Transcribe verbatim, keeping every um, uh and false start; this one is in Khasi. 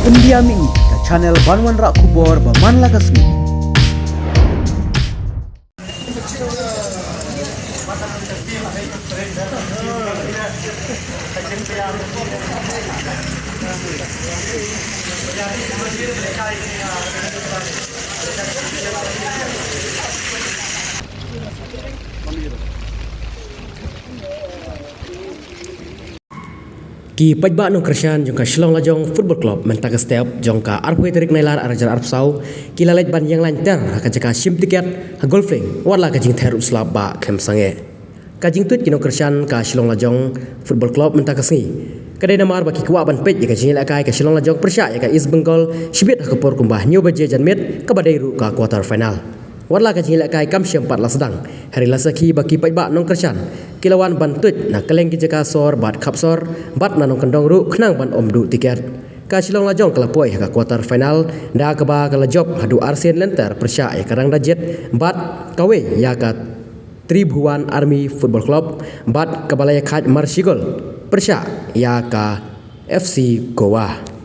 India Mini, ka channel ban wanrah khubor ba man la ka sngi. Ki paidbah nongkyrshan jong ka Shillong Lajong Football Club mynta ka step jong ka arphew tarik Nailar arhajar arphew saw ki la leit ban ïeng lain ter ha ka jaka shim tiket ha Golf Link, wat la ka jingther u slap ba khlem sangeh. Ka jingtuid ki nongkyrshan ka Shillong Lajong Football Club mynta ka sngi ka dei namar ba ki kwah ban peit ïa ka jingïalehkai ka Shillong Lajong pyrshah ïa ka East Bengal shibit ha ka por kumba hynñiew baje janmiet kaba dei ruh ka quarter final. Wat la ka jingïalehkai kam shym pat la sdang, hynrei la sakhi ba ki paidbah nongkyrshan ki la wan ban tuid na kylleng ki jaka sor bad khap sor bad na nongkyndong ruh khnang ban ym duh tiket. Ka Shillong Lajong ka la poi ha ka quarter final da kaba ka la jop haduh arsien lynter pyrshah ïa ka Rangdajit bad kawei ïa ka Tribhuvan Army Football Club bad kaba la ïakhaid mar shi gol pyrshah ïa ka F C Goa.